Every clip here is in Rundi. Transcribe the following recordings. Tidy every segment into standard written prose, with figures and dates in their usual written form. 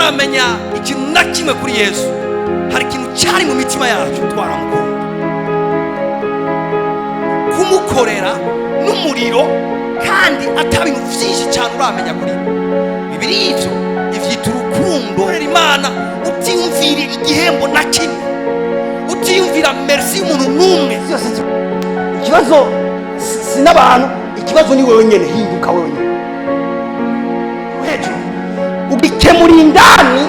Tutaramenya ikintu na kimwe kuri Yesu, hari ikintu cyari mu mitima yacu, twaramukunda, kumukorera n'umuriro, kandi ata bintu byinshi cyane uramenya kuri we. Bibiri ivyo ivyita urukundo. Korera Imana utiyumvira igihembo na kimwe, utiyumvira merci y'umuntu n'umwe. Byose ikibazo si n'abantu, ikibazo ni wewe nyene. Hinduka wewe nyene hejuru, ubikemura indani.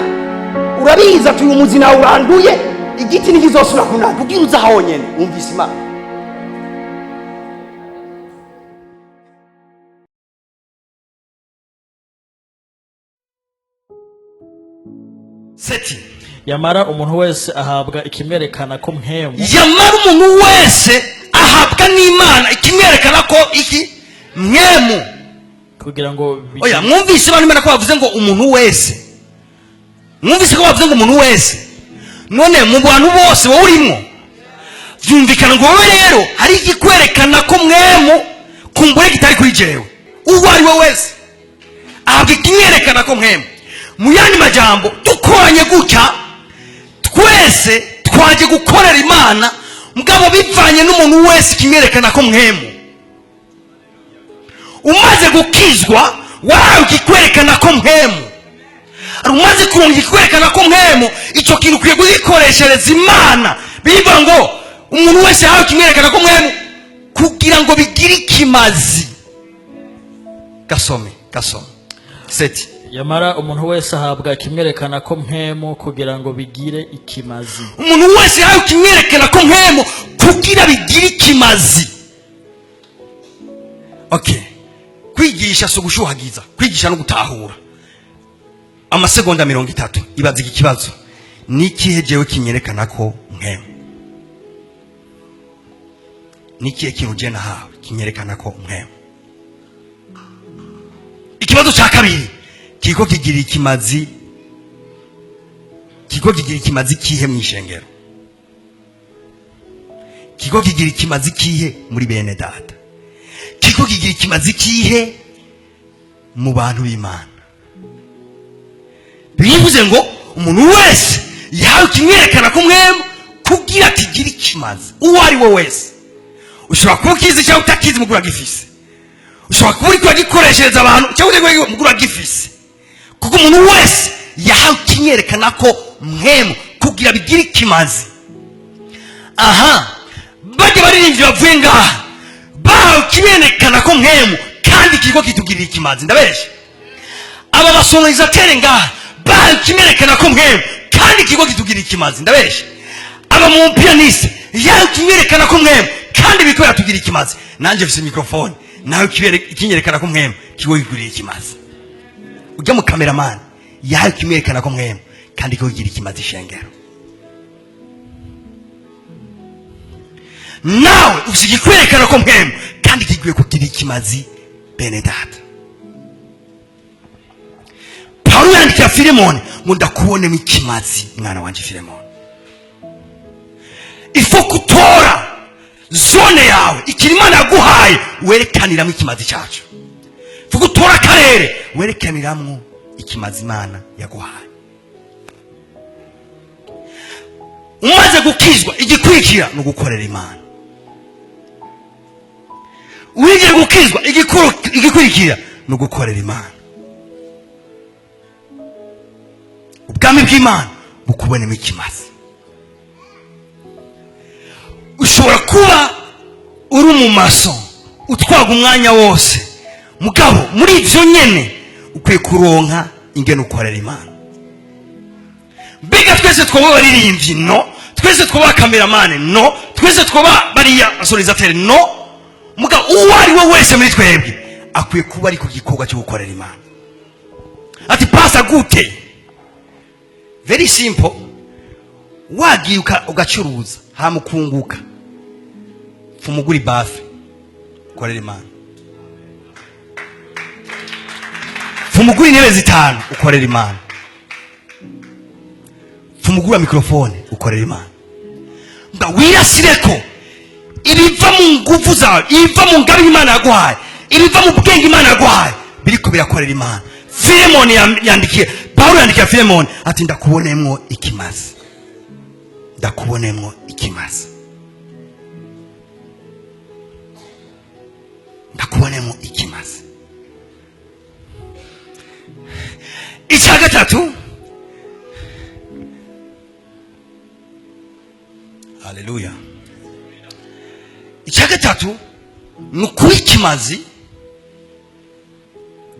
Urabizi ati uyu muzi nawe uranduye, igiti ntikizosubira kunanda kugira uza honyene wumvise Imana. Seti. Yamara umuntu wese ahabwa ikimwerekana ko mpwemu. Yamara umuntu wese ahabwa n'Imana ikimwerekana ko iki mwemu. Kugira ngo Oya, mwumvise abantu Imana ko bavuze ngo umuntu wese? Mwumvise ko bavuze ngo umuntu wese? None mu bantu bose wowe urimwo, byumvikana ngo wowe rero hari ikikwerekana ko mwemu kumbure kitari kuri jewe. Uwo ari we wese ahabwa ikimwerekana ko mwemu. Mu yandi majambo, dukoranye gutya, twese twaje gukorera Imana, mugabo bivanye n'umuntu wese ikimwerekana ko mwemu. Umaze gukizwa, wahawe ikikwerekana ko mpemu. Umaze kuronka ikikwerekana ko mpemu, icyo kintu ukwiye kugikoreshereza Imana. Bivuga ngo umuntu wese yahawe ikimwerekana ko mpemu kugira ngo bigire ikimazi. Gasome, gasome, seti. Yamara umuntu wese ahabwa ikimwerekana ko mpwemu kugira ngo bigire ikimazi. Umuntu wese yahawe ikimwerekana ko mpemu kugira bigire ikimazi. Okay, kwigisha si ugushuhagiza, kwigisha no gutahura. Amasegonda 30. Ibaza iki kibazo: ni ikihe jewe kinyerekana ko mpemu? Ni ikihe kintu je nahawe kinyerekana ko mpemu? Ikibazo cya kabiri: kiriko kigira ikimazi, kiriko kigira ikimazi kihe mu ishengero? Kiriko kigira ikimazi kihe muri bene data? Kiriko kigira ikimazi kihe mu bantu b'Imana? Bivuze ngo umuntu wese yahawe ikimwerekana ko mwemu kugira kigire ikimazi. Uwo ari we wese, ushobora kuba ukizi cyangwa utakizi, mugura gifise. Ushobora kuba uriko uragikoreshereza abantu cyangwa uriko mugura gifise, kuko umuntu wese yahawe ikimwerekana ko mwemu kugira bigire ikimazi. Aha bajya baririmbyi bavuye ngaha bahawe ikiberekana ko mwemu, kandi kiriko kitugirira ikimazi. Ndabesha? Aba basonorizatere ngaha bahawe ikimerekana ko mwemu, kandi kiriko kitugirira ikimazi. Ndabesha? Aba mu pianiste yahawe ikimerekana ko mwemu, kandi biriko biratugira ikimazi. Nanjye mfise microphone, nawe ikinyerekana ko mwemu kiriko kigurira ikimazi. Ujya mu cameraman yahawe ikimwerekana ko mwemu, kandi kiriko kigira ikimazi ishengero. Nawe ufise ikikwerekana ko mpemu, kandi kigwiye kugira ikimazi bene data. Pawulo yandikira Filemoni ngo: "Ndakubonemo ikimazi, mwana wanje Filemoni." Ifo gutora zone yawe, ikintu Imana yaguhaye werekaniramo ikimazi cyacu. Ifo gutora akarere werekaniramwo ikimazi Imana yaguhaye. Umaze gukizwa, igikurikira ni ugukorera Imana. Wigiye gukizwa, igikurikira ni ugukorera Imana. Ubwami bw'Imana bukubonemo ikimazi. Ushobora kuba uri umumaso utwaga umwanya wose, mugabo muri ibyo nyene ukwiye kuronka ingene ukorera Imana. Mbega twese twaba abaririmbyi? No. Twese twaba kameramani? No. Twese twaba bariya asorizatere? No. Mugabo uwo ari we wese muri twebwe akwiye kuba ari ku gikorwa cyo gukorera Imana. Ati: "Pasa gute?" Very simple. Wagiye ugacuruza, hama ukunguka, fumugura ibafe, ukorera Imana. Fumugura intebe zitanu, ukorera Imana. Fumugura mikrofone, ukorera Imana. Nga wirasire ko ibiva mu nguvu zawe, ibiva mu ngabire Imana yaguhaye, ibiva mu bwenge Imana yaguhaye, biriko birakorera Imana. Filemoni yandikiye Pawulo yandikira Filemoni ati ndakubonemwo ikimazi, ndakubonemwo ikimazi, ndakubonemwo ikimazi. Icya gatatu, haleluya, icya gatatu ni ukuba ikimazi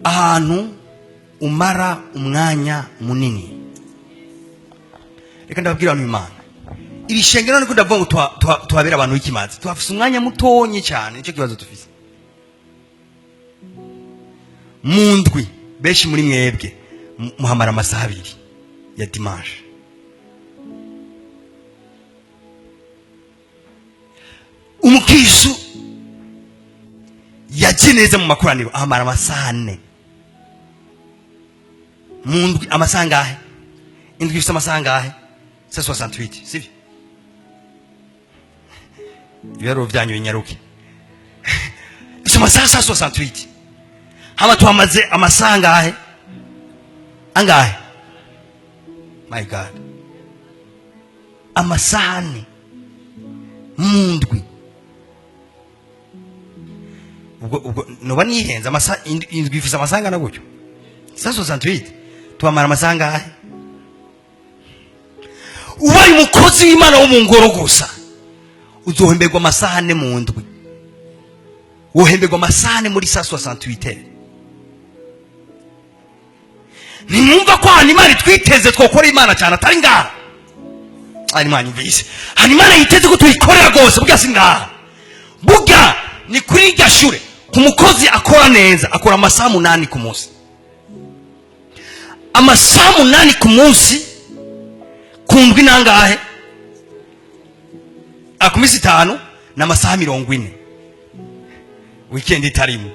ahantu umara umwanya munini. Reka ndababwira abantu Imana, iri shengero niko ndavuga ngo tuhabera abantu b'ikimazi, tuhafise umwanya mutonyi cyane, nicyo kibazo dufise. Mu ndwi benshi muri mwebwe muhamara amasaha abiri ya dimanche. Umukristo yaje neza mu makoraniro ahamara amasaha ane mu ndwi. Amasaha angahe? Indwi ifite amasaha angahe? C'est 68, sivyo? Ibiharuro byanyu binyaruke. Ifite amasaha 68. Hama tuhamaze amasaha angahe? Angahe? My God, amasaha ane mu ndwi. Ubwo noba nihenze, amasaha indwi ifite amasaha angana gutyo, 68, tubamara amasaha angahe? Ubaye umukozi w'Imana wo mu ngoro gusa uzohemberwa amasaha ane mu ndwi, wohemberwa amasaha ane muri 68. Ntimwumva ko ahantu Imana itwiteze twokora Imana cyane atari ngaha? Ari mwanyumvise, ahantu Imana yiteze ko tuyikorera rwose burya si ngaha, burya ni kuri irya shure. Ku mukozi akora neza akora amasaha 8 ku munsi, amasaha 8 ku munsi, ku ndwi nangahe? Ku minsi 5 ni amasaha 40, weekend itarimo.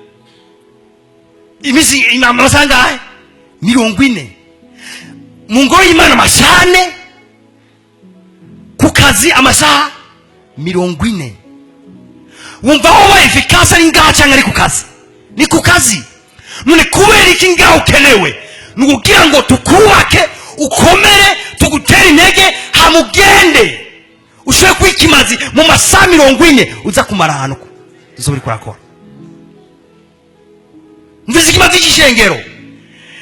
Iminsi amasaha angahe? 40. Mu ngoro y'Imana amasaha ane, ku kazi amasaha 40. Wumva wowe efficace ari ngaha cyangwa ari ku kazi? Ni ku kazi. None kubera iki ngaha ukenewe? Ni ukugira ngo tukubake, ukomere, tugutere intege, hamugende ushobore kuba ikimazi mu masaha 40 uza kumara ahantu uzoba uriko urakora. Mvuze ikimazi cy'ishengero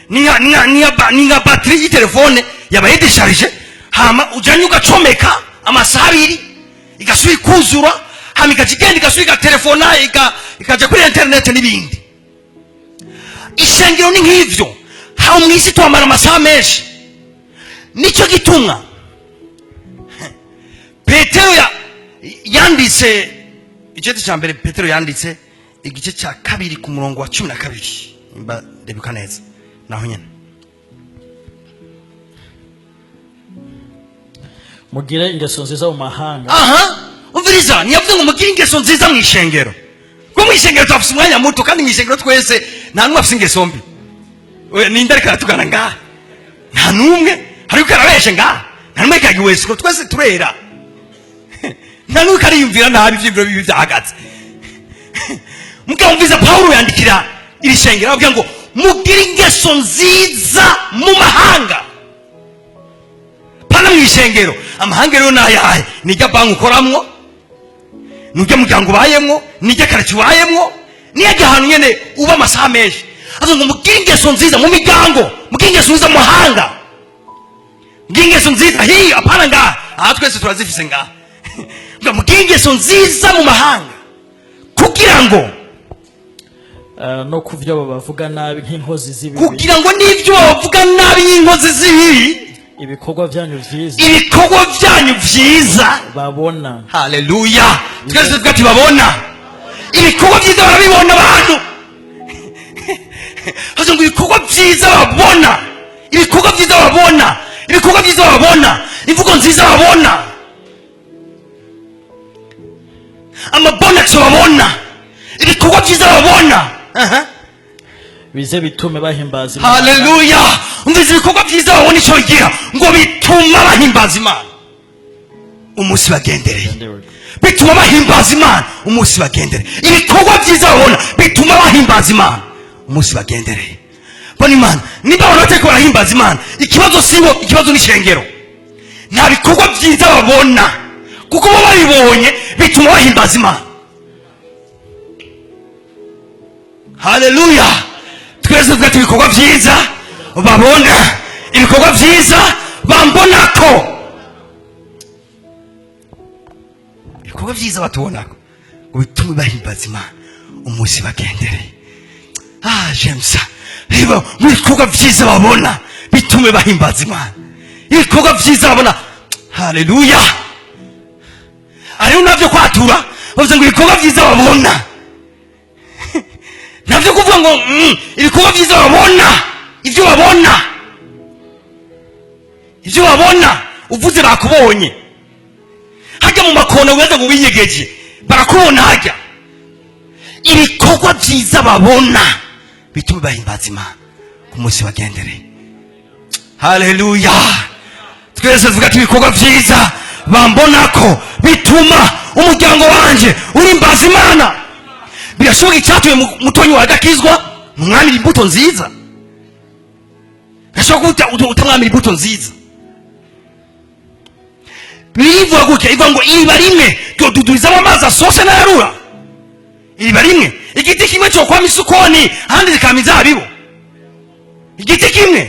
ni nka batiri y'itelefone yabaye déchargé, hama ujanye ugacomeka amasaha abiri igasubira ikuzura, hama ikaja igenda igasubira igatelefona, ikaja kuri internet n'ibindi. Ishengero ni nk'ivyo. Aho mu isi tuhamara amasaha menshi, nicyo gitumwa Petero yanditse igice cya mbere, Petero yanditse igice cya 2 ku murongo wa 12, nimba ndibuka neza, naho nyene. Mugire ingeso nziza mu mahanga. Aha, umviriza, ntiyavuze ngo mugire ingeso nziza mu ishengero, kuko mu ishengero turafise umwanya muto, kandi mu ishengero twese nta n'umwe afise ingeso mbi. Ninde ariko aratugana ngaha? Nta n'umwe ariko arabeshe ngaha, nta n'umwe ariko aragiwese, kuko twese turera, nta n'umwe ariko ariyumvira nabi ivyiyumviro bibi vyahagaze. Mugabo umviriza, Pawulo yandikira iri shengero ababwira ngo mugire ingeso nziza mu mahanga, pana mu ishengero. Amahanga rero nayahe? Nijya banki ukoramwo, nujya muryango ubayemwo, nijya karitsiye ubayemwo, nijya ahantu nyene uba amasaha menshi. Avuga ngo mugire ingeso nziza mu miryango, mugire ingeso nziza mu mahanga, mugire ingeso nziza hiyo, apana ngaha, aha twese turazifise ngaha. Ngo mugire ingeso nziza mu mahanga kugira ngo No ku byo babavuga nabi nk'inkozi z'ibibi, kugira ngo n'ibyo babavuga nabi nk'inkozi z'ibibi, ibikorwa byanyu vyiza ibikorwa byanyu vyiza babona. Haleluya, twese tuvuga ati babona ibikorwa byiza, barabibona abantu. Hazo ngo ibikorwa byiza babona, ibikorwa byiza babona, ibikorwa byiza babona, imvugo nziza babona, amabonakisi babona, ibikorwa byiza babona. Aha. Bize bitume bahimbaza Imana. Haleluya, umvise, ibikorwa byiza babona icyo bigira ngo bituma bahimbaza Imana umunsi bagendereye. Bituma bahimbaza Imana umunsi bagendereye. Ibikorwa byiza babona bituma bahimbaza Imana umunsi bagendereye. Mbona Imana nimba abantu batariko barahimbaza Imana, ikibazo sibo, ikibazo ni ishengero. Nta bikorwa byiza babona, kuko bo babibonye bituma bahimbaza Imana. Haleluya! Twese tuvuga ati ibikorwa byiza babona, ibikorwa byiza bambona ko, ibikorwa byiza batubonako ngo bitume bahimbaza Imana umunsi bagendereye. James, reba mu bikorwa byiza babona bitume bahimbaza Imana, ibikorwa byiza babona. Haleluya! Ariho navyo kwatura bavuze ngo ibikorwa byiza babona, navyo kuvuga ngo ibikorwa byiza babona, ibyo babona, ibyo babona uvuze bakubonye. Hajya mu makona wibaza ngo winyegeje, barakubona. Hajya ibikorwa byiza babona bituma bahimbaza Imana ku munsi bagendereye. Haleluya! Twese tuvuga ati ibikorwa byiza bambona ko bituma umuryango wanje urimbaza Imana. Birashoboka icyatumye mutonyi wawe adakizwa ntumwamira imbuto nziza. Birashoboka ko utamwamira imbuto nziza. Birivuga gutya, ivuga ngo iriba rimwe ryodudurizamo amazi asose n'ayarura. Iriba rimwe, igiti kimwe cyo kwama isukoni, ahandi zikama inzabibu. Igiti kimwe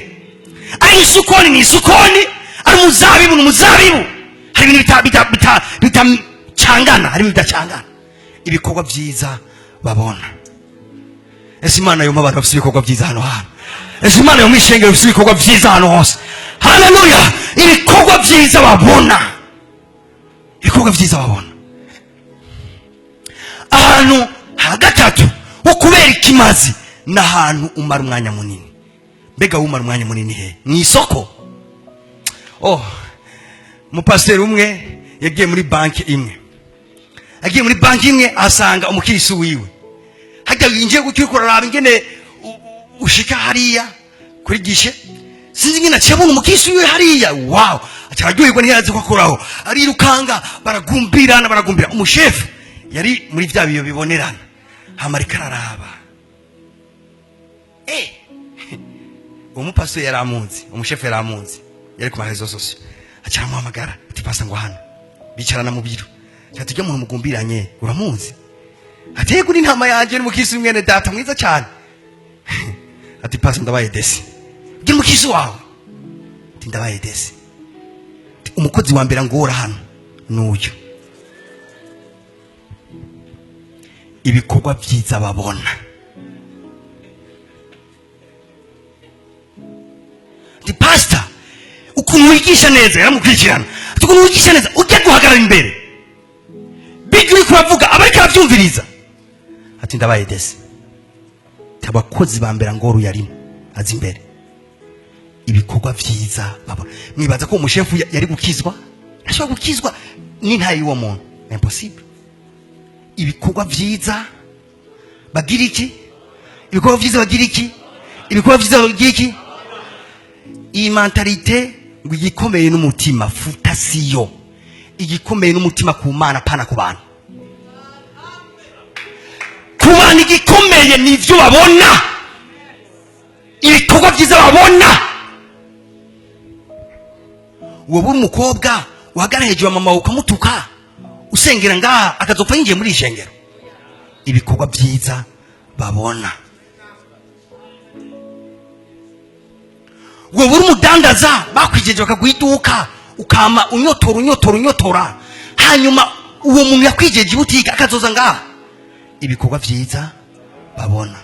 ari isukoni ni isukoni, ari umuzabibu ni umuzabibu. Hari ibintu bitacangana, hari ibintu bidacangana. Ibikorwa byiza babona. Ese Imana yumva abantu bafite ibikorwa byiza hano hantu? Ese Imana yumva ishengero bafite ibikorwa byiza hano hose? Haleluya! Ibikorwa byiza babona, ibikorwa byiza babona. Ahantu ha gatatu ho kubera ikimazi ni ahantu umara umwanya munini. Mbega umara umwanya munini he? Mu isoko. Oh, umupasiteri umwe yagiye muri banki imwe, agiye muri banki imwe asanga umukirisi wiwe hajya winjiye gutyo uriko uraraba ingene ushika hariya kuri gishe, sinzi ingene aciye abona umukirisi wiwe hariya. Wow, aca araryoherwa, ntiyazi ko akoraho, arirukanga, baragumbirana, baragumbira. Umushefu yari muri vya biyo bibonerana, hama ariko araraba. Uwo mupasiteri yari amuzi, umushefu yari amuzi, yari ku marezo sosiyo, aca aramuhamagara ati pasa ngo hano, bicarana mu biro. Ati tujya umuntu mugumbiranye uramuzi? Ati yego, ni intama yanjye, ni umukirisi mwene data mwiza cyane. Ati pasa ndabaye desi, gira umukirisi wawe. Ati ndabaye desi. Ati, umukozi wa mbere ngora hano n'uyu. Ibikorwa byiza babona. Ati pastor ukuntu wigisha neza, yaramukurikirana. Ati ukuntu wigisha neza, ujya guhagarara imbere bijya uri kuravuga abariko arabyumviriza. Ati ndabaye desi. Ati abakozi ba mbere ngoro yarimo azi imbere. Ibikorwa byiza babona. Mwibaza ko umushefu yari gukizwa? Ntashobora gukizwa n'intaye y'uwo muntu, impossible. Ibikorwa byiza bagira iki? Ibikorwa byiza bagira iki? Ibikorwa byiza bagira iki? Iyi mentalite ngo igikomeye n'umutima, futa siyo. Igikomeye n'umutima ku Mana, pana ku bantu. Ku bantu igikomeye ni ibyo babona, ibikorwa byiza babona. Wowe uri umukobwa uhagarara hejuru ya mama ukamutuka usengera ngaha, akazopfa yinjiye muri ishengero. Ibikorwa byiza babona. Wowe uri umudandaza bakwijeje bakaguha iduka, ukama unyotora unyotora unyotora, hanyuma uwo muntu yakwijeje ibutike akazoza ngaha. Ibikorwa byiza babona.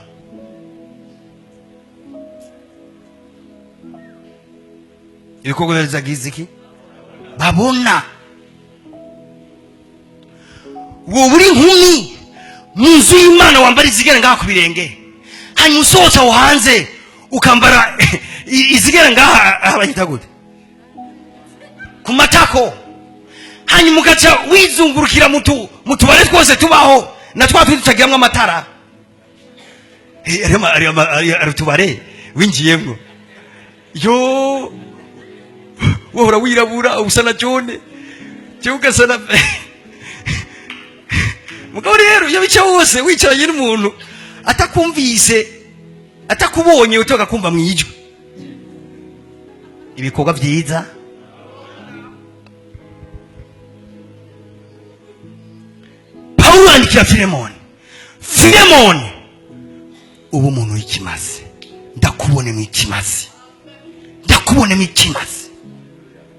Ibikorwa byiza iki babona. Wowe uri inkumi mu nzu y'Imana wambara izigera ngaha ku birenge, hanyuma usohotse aho hanze ukambara izigera ngaha, abayita gute, ku matako, hanyuma ugaca wizungurukira mu tubare twose tubaho na twa tundi tutagiramwo amatara. Ari utubare winjiyemwo, yo wahora wirabura usa na John, cyangwa ugasa na mugabo. Rero iyo bica wose wicaranye n'umuntu atakumvise Atakubonye utoka kumva mu ijwi. Ibikorwa byiza Pawulo yandikira Filemoni, Filemoni ubu umuntu w'ikimazi, ndakubonemo ikimazi, ndakubonemo ikimazi,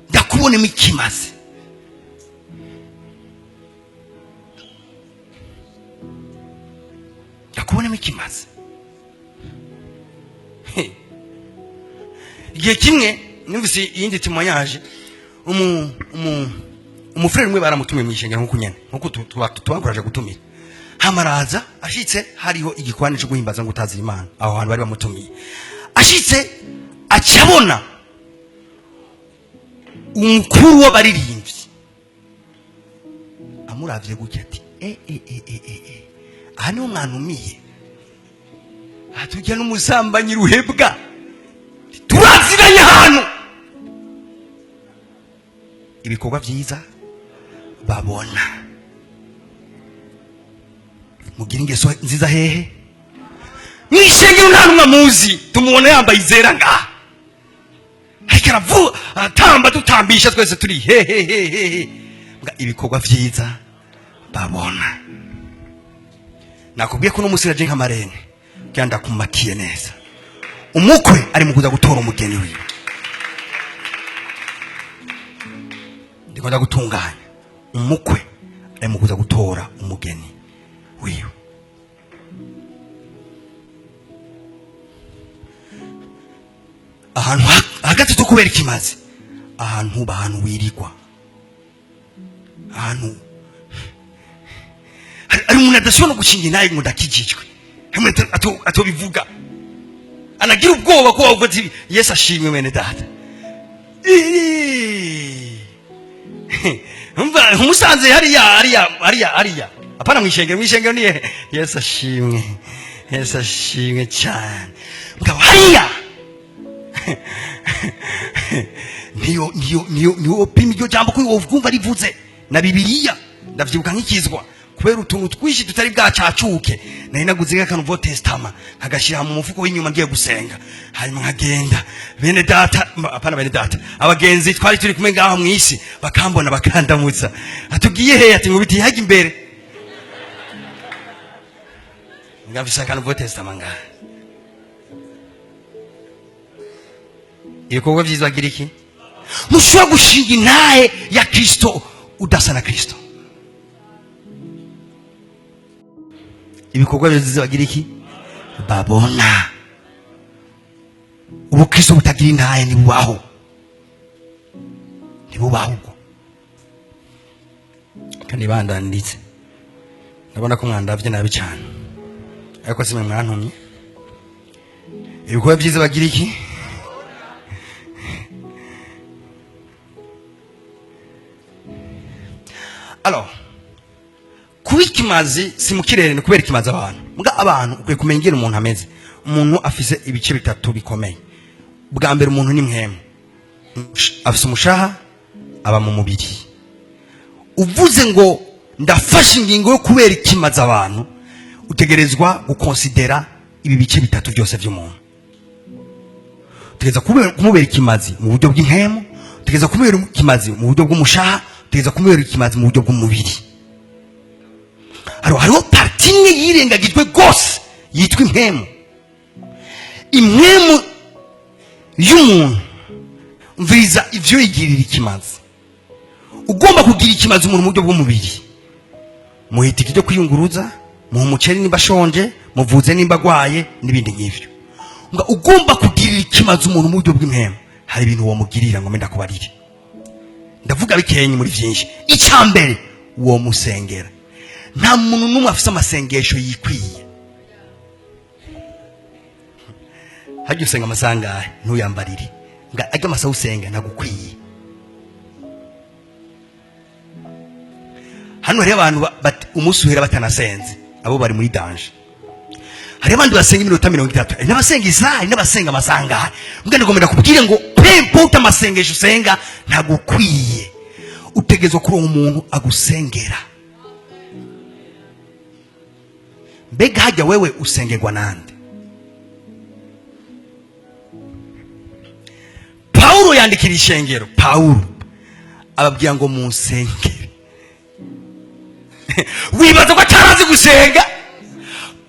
ndakubonemo ikimazi. Ndakubonemo ikimazi. Igihe kimwe numvise iyindi témoignage, umufrere umwe baramutumiye mu ishengero nkuko nyene nkuko tubakuraje gutumira. Hamaraza ashitse hariho igikwani cyo guhimbaza ngo utazira Imana aho hantu bari bamutumiye. Ashitse acabona umukuru w'abaririmbyi amuravye gutya ati aha niho mwanumiye, atujya n'umusambanyi ruhebwa turaziranye ahantu. Ibikorwa byiza babona, mugira ingeso nziza hehe mwishengero nta numwe muzi, tumubona yambaye izera ngaha ariko aravuga aratamba dutambisha twese turi hehehehe. Ibikorwa byiza babona. Nakubwiye ko n'umunsi naje nka marene kugira ndakumakiye neza. Umukwe ari mu kuza gutora umugeni wiwe, ndiko ndagutunganya. Umukwe ari mu kuza gutora umugeni wiwe. Ahantu hagati to kubera ikimazi, ahantu bahantu wirigwa, ahantu ari umuntu adashobora no gushinga naye ngo ndakijijwe, hamwe atobivuga anagira ubwoba ko wavuga ati Yesu ashimwe mwene data. Umva umusanze hariya hariya hariya hariya, apana mwishengero, mwishengero ni Yesu ashimwe, Yesu ashimwe cyane. Mugabo hariya niyo niyo niyo niyo pima iryo jambo ko wokumva rivuze na Bibiliya. Ndavyibuka nk'ikizwa kubera utuntu twinshi tutari bwacacuke, nari naguze nk'akantu vo testament nkagashira mu mufuko w'inyuma ngiye gusenga, hanyuma nkagenda bene data, apana bene data, abagenzi twari turi kumwe ngaho mwisi bakambona bakandamutsa, atugiye he? Ati ngubiti hajya imbere ngafisa akantu vo testament ngaha. Ibikorwa byiza agira iki? Mushobora gushinga intahe ya Kristo udasa na Kristo. Ibikorwa byiza bagira iki? Babona. Ubukristo butagira intahe ntibubaho, ntibubaho ubwo. Kandi bandanditse ndabona ko mwandavye nabi cyane, ariko simwe mwantumye. Ibikorwa byiza bagira iki? Alors, kuba ikimazi si mu kirere, ni kubera ikimazi abantu. Mbwa abantu ukwiye kumenya ingene umuntu ameze. Umuntu afise ibice bitatu bikomeye. Bwa mbere umuntu ni mwemu, afise umushaha, aba mu mubiri. Uvuze ngo ndafashe ingingo yo kubera ikimazi abantu, utegerezwa gukonsidera ibi bice bitatu byose by'umuntu. Utegerezwa kumubera ikimazi mu buryo bw'inkemu, utegerezwa kumubera ikimazi mu buryo bw'umushaha, utegerezwa kumubera ikimazi mu buryo bw'umubiri. Hariho partie imwe yirengagijwe rwose yitwa impwemu. Impwemu y'umuntu mviriza ivyo yigirira ikimazi. Ugomba kugira ikimazi umuntu mu buryo bw'umubiri, muhita ikiryo kwiyunguruza, muha umuceri nimba ashonje, muvuze nimba agwaye n'ibindi nk'ivyo. Ugomba kugirira ikimazi umuntu mu buryo bw'impwemu, hari ibintu womugirira ngo mbe ndakubarire. Ndavuga bikenye muri vyinshi. Icya mbere womusengera. Nta muntu n'umwe afise amasengesho yikwiye. Hajya usenga amasangahe ntuyambarire, nga ajya amasaha usenga ntagukwiye. Hano hariho abantu umunsi uhera batanasenze, abo bari muri danger. Hariho abandi basenga iminota 30, hari n'abasenga isaha, hari n'abasenga amasangahe. Mbwa ndagomba kubwira ngo peu importe amasengesho usenga ntagukwiye. Utegerezwa kuronka umuntu agusengera. Mbega hajya wewe usengerwa nande? Yandikira ishengero, Pawulo ababwira ngo munsengere. Wibaza ko atarazi gusenga?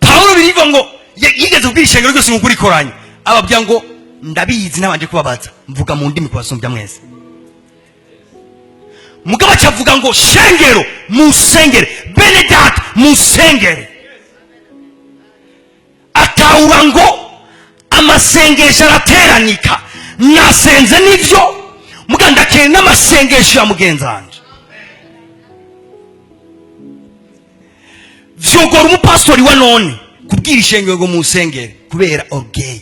Pawulo birivuga ngo yigeze kubwira ishengero ryose ngo kurikoranya, ababwira ngo ndabizi, nabanje kubabaza, mvuga mu ndimi kubasumbya mwese. Mugabo acavuga ngo shengero musengere, bene data musengere. Atahura ngo amasengesho arateranika. Nasenze nivyo, muga ndakeneye n'amasengesho ya mugenzi wanje. Vyogora umupastori wa none kubwira ishengero ngo musengere kubera orgueil.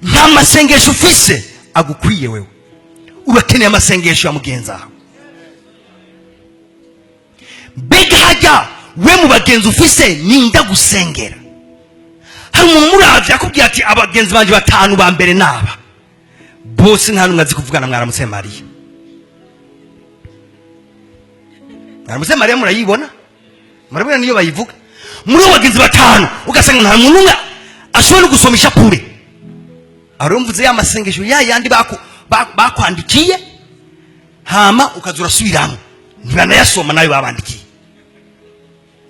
Nta masengesho ufise agukwiye wewe, urakeneye amasengesho ya mugenzi wawe. Mbega hajya we mu bagenzi ufise ninda gusengera? Hari umuntu muravye akubwira ati abagenzi banje batanu ba mbere naba bose nta numwe azi kuvugana mwaramutse Mariya. Mwaramutse Mariya murayibona, murabona niyo bayivuga. Muri abo bagenzi batanu ugasanga nta muntu umwe ashobora no gusoma ishapure. Arumvuze ya masengesho ya yandi bakwandikiye, hama ukaza urasubiramo, ntibanayasoma nayo babandikiye.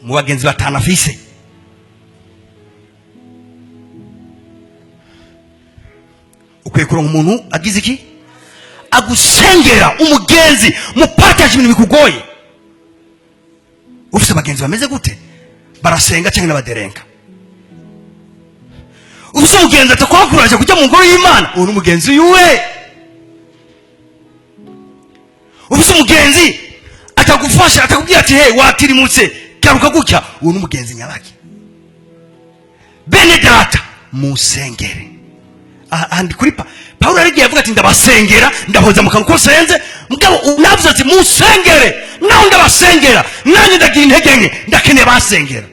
Mu bagenzi batanu afise, ukwiye kuronka umuntu agize iki agusengera, umugenzi mupartage ibintu bikugoye. Ufite abagenzi bameze gute? Barasenga cyangwa n'abaderenka? Ufite umugenzi atakwakuraje kujya mu ngoro y'Imana, uwo ni umugenzi wiwe. Ufite umugenzi atagufasha, atakubwira ati hey, watirimutse garuka gutya, uwo ni umugenzi nyabaki. Bene data musengere. Aha ndi kuri Paulo yarigiye avuga ati ndabasengera, ndahoza mu kanwa ko nsenze. Mugabo navuze ati musengere, naho ndabasengera nanjye ndagira intege nke, ndakeneye basengera.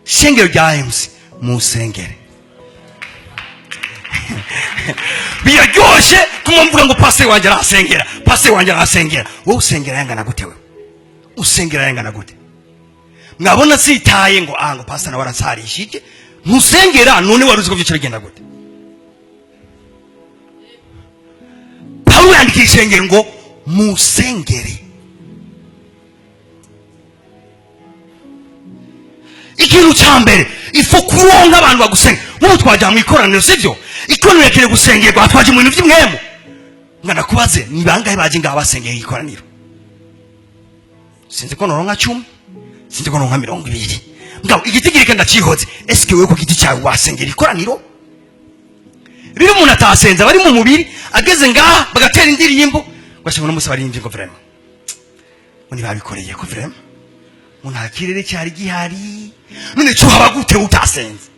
Shengero rya MC musengere. Biraryoshe kumva ngo pastor wanje arasengera, pastor wanje arasengera. Wowe usengera yangana gute? Wewe usengera yangana gute? Mwabona sitaye ngo ngo pastor nawe arasarishije, ntusengera none wari uzi ko byo bigenda gute? Paulo yandikira ishengero ngo musengere. Ikintu cya mbere ifo kuronka abantu bagusenga. Nk'ubu twajya mu ikoraniro, sibyo? Ikoraniro rikeneye gusengerwa, twaje mu bintu by'imwemu. Ngana kubaze ni bangahe baje ngaha basengeye ikoraniro? Sinzi ko noronka 10, sinzi ko noronka 20. Ngabo igiti gireka ndacihoze. Eske wewe ku giti cyawe wasengera ikoraniro? Rero umuntu atasenze bari mu mubiri, ageze ngaha bagatera indirimbo, ugasanga uno munsi baririmbye ngo vraiment ngo ntibabikoreye ko vraiment ngo nta kirere cyari gihari. None cyo haba gute utasenze?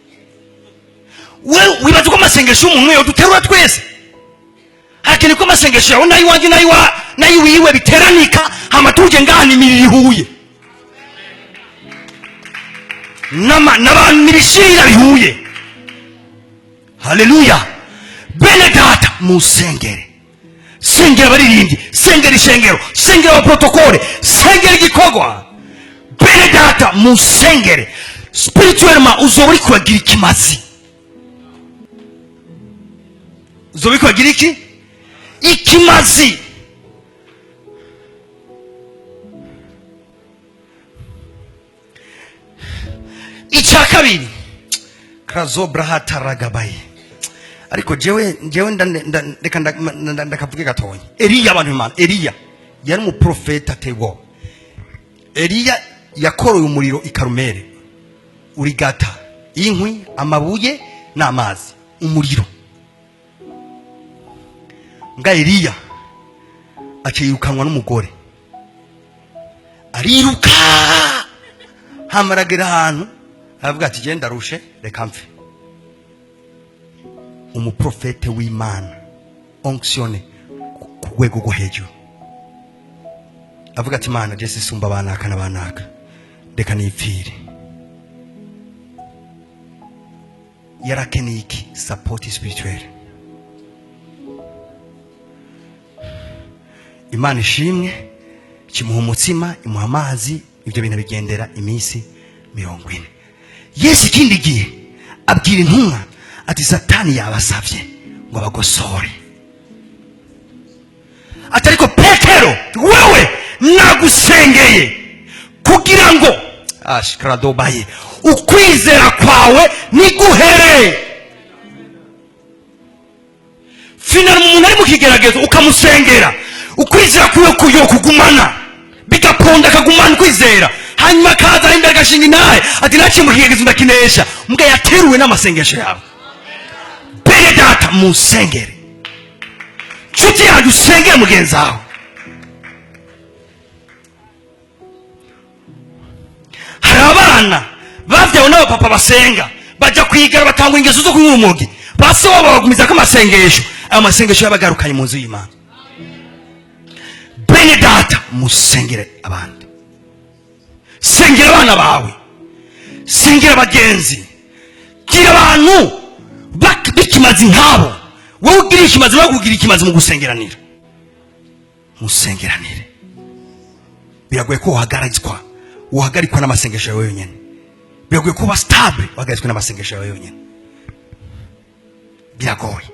We wibaza ko amasengesho y'umuntu yo duterura twese? Hakeneye ko amasengesho yawe n'ayiwanjye n'ayiwiwe biteranika, hama tuje ngaha ni imibiri ihuye n'abantu n'ibishirira bihuye. Haleluya. Bene data musengere, sengera abaririmbyi, sengera ishengero, sengera abaprotokole, sengera igikorwa. Bene data musengere. Spirituellement uzoba uri kuragira ikimazi, uzoba uri kuragira iki? Ikimazi. Icya kabiri krazobrahataragabaye. Ariko jewe reka ndakavuge gatonya. Eliya, abantu b'Imana, Eliya yari umuprofeta ateye ubwoba. Eliya yakoroye umuriro i Karumeli, urigata inkwi, amabuye n'amazi, umuriro. Mbwa Eliya aca yirukanwa n'umugore, ariruka hamaragera ahantu aravuga ati genda rushe reka mpfe. Umuprofete w'Imana onctionné ku rwego rwo hejuru avuga ati Mana je sisumba banaka na banaka, reka nipfire. Yarakeneye iki? Support spirituelle. Imana ishimwe kimuha umutsima, imuha amazi, ibyo bintu bigendera iminsi 40. Yesu ikindi gihe abwira intumwa Ati Satani yabasavye ngo abagosore. Ati ariko Petero, wewe nagusengeye kugira ngo ashikaradobaye ukwizera kwawe niguhere. Finally umuntu ari mu kigeragezo ukamusengera, ukwizera kwiwe kuyo kugumana, bigaponda akagumana ukwizera, hanyuma akaza imbere agashinga intahe ati naciye mu kigeragezo ndakinesha. Mbwa yateruwe n'amasengesho yawe. Bene data, musengere. Nshuti yanjye, usengere mugenzi wawe. Hari abana babyawe n'abapapa basenga, bajya kwigara batangura ingeso zo kunywa urumogi, base wabo babagumiza ko amasengesho, ayo masengesho yabagarukanye mu nzu y'Imana. Bene data, musengere abandi, sengera abana bawe, sengera abagenzi, gira abantu b'ikimazi nk'abo. Wowe ugira ikimazi, nawe kugira ikimazi mu gusengeranira. Musengeranire. Biragoye ko uhagarikwa n'amasengesho yawe yonyine. Biragoye kuba stable uhagaritswe n'amasengesho yawe yonyine. Biragoye,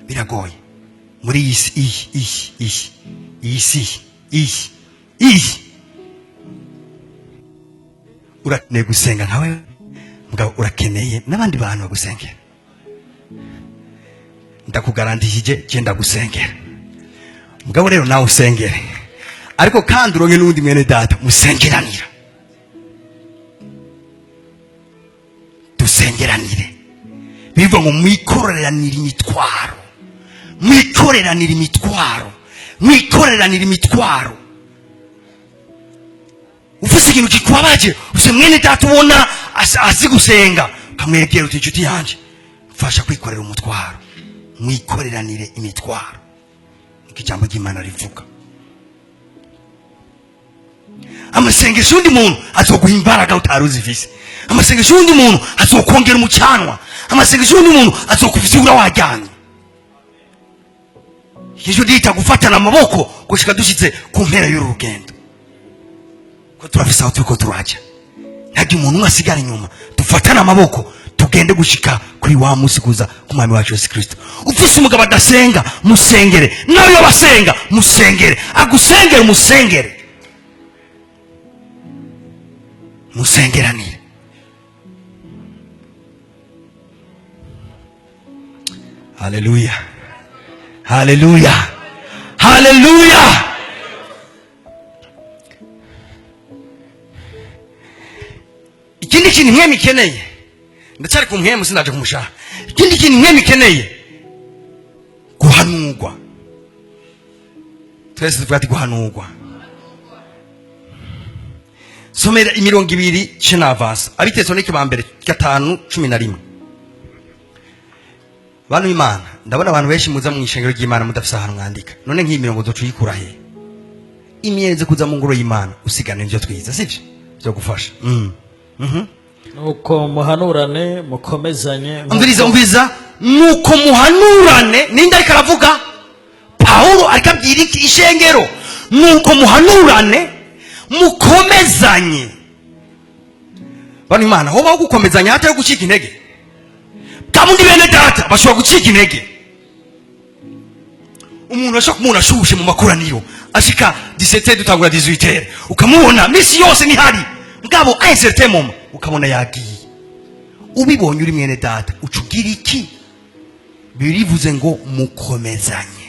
biragoye muri iyi si, iyi iyi iyi iyi si iyi iyi. Urakeneye gusenga nkawe mugabo, urakeneye n'abandi bantu bagusengera. Ndakugarantije, genda gusengera mugabo, rero nawe usengere, ariko kandi uronke n'undi mwene data musengeranira. Dusengeranire. Bivuga ngo mwikoreranire imitwaro, mwikoreranire imitwaro, mwikoreranire imitwaro. Ufise ikintu kikubabaje, ufise mwene data ubona azi gusenga, ukamwegera uti inshuti yanje, mfasha kwikorera umutwaro. Mwikoreranire imitwaro, niko ijambo ry'Imana rivuga. Amasengesho y'undi muntu azoguha imbaraga utari uzifise. Amasengesho y'undi muntu azokongera umucanwa. Amasengesho y'undi muntu azokuvyura wajyanye. Ejo ndita gufatana amaboko gushika dushitse ku mpera y'uru rugendo, ko turafise aho turiko turaja. Ntajya umuntu umwe asigara inyuma. Dufatane amaboko tugende gushika kuri wa munsi kuza ku Mwami wacu Yesu Kristo. Ufise umugabo adasenga, musengere. Nawe iyo basenga, musengere, agusengere, musengere, musengeranire. Haleluya, haleluya, haleluya. Ikindi kintu mpwemu ikeneye, ndacyari ku mpwemu, sinaje kumushaha. Ikindi kintu mpwemu ikeneye, guhanurwa. Twese tuvuga ati guhanurwa. Somera imirongo ibiri cenavasa, Abitesalonike ba mbere 5:11. Bantu b'Imana, ndabona abantu benshi muza mu ishengero ry'Imana mudafise ahantu mwandika. None nk'iyi mirongo uzoca uyikura he? Imyenze kuza mu ngoro y'Imana usigana ivyo twize, sivyo byo gufasha. Nuko muhanurane, mukomezanye. Umviriza, umviriza. Nuko muhanurane. Ninde ariko aravuga? Pawulo ariko abwira iki ishengero? Nuko muhanurane, mukomezanye. Bantu Imana, hobaho gukomezanya hatari gucika intege. Kamundi bene data bashobora gucika intege. Umuntu ashobora kumubona ashushe mu makoraniro, ashika 17 dutangura 18, ukamubona misi yose ntihari, mugabo à un certain moment ukabona yagiye. Ubibonye uri mwene data, uca ugira iki? Birivuze ngo mukomezanye.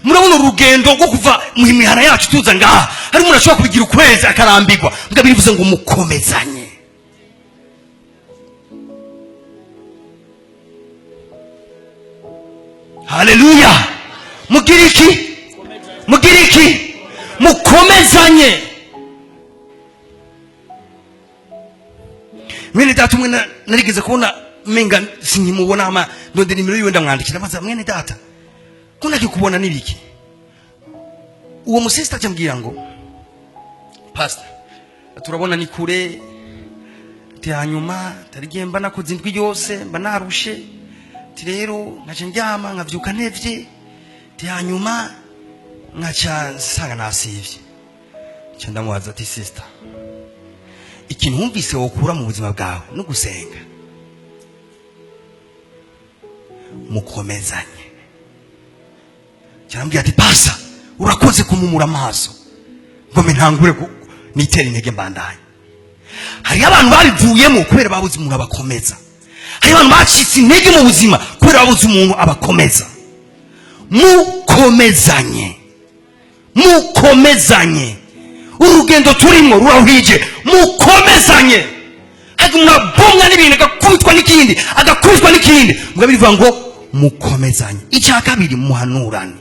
Murabona urugendo rwo kuva mu mihana yacu tuza ngaha, hari umuntu ashobora kubigira ukwezi akarambirwa. Mugabo birivuze ngo mukomezanye. Haleluya. Mugira iki? Mugira iki? Mukomezanye. Mwene data umwe narigeze kubona menga sinkimubona, ama ndonde nimero yiwe ndamwandikira, maze mwene data ko nakikubona nibiki? Uwo musista acambwira ngo pastor, turabona ni kure. Ati hanyuma tarigiye mba nakoze indwi yose, mba narushe. Ati rero nkaca ndyama nkavyuka ntevye. Ati hanyuma nkaca nsanga nasivye. Nca ndamubaza ati sister, ikintu Ikintu wumvise wokura mu buzima bwawe no gusenga, mukomezanye. Cyarambwira ati: "Pasa, urakoze kumumura amaso ngo mbe ntangure nitere intege mbandanye." Hariho abantu babivuyemo kubera babuze umuntu abakomeza. Hariho abantu bacitse intege mu buzima kubera babuze umuntu abakomeza. Mukomezanye, mukomezanye. Urugendo turimo rurahwije, mukomezanye. Hari umuntu abomwa n'ibintu, agakubitwa n'ikindi, agakubitwa n'ikindi, mugabo bivuga ngo mukomezanye. Icya kabiri, muhanurane.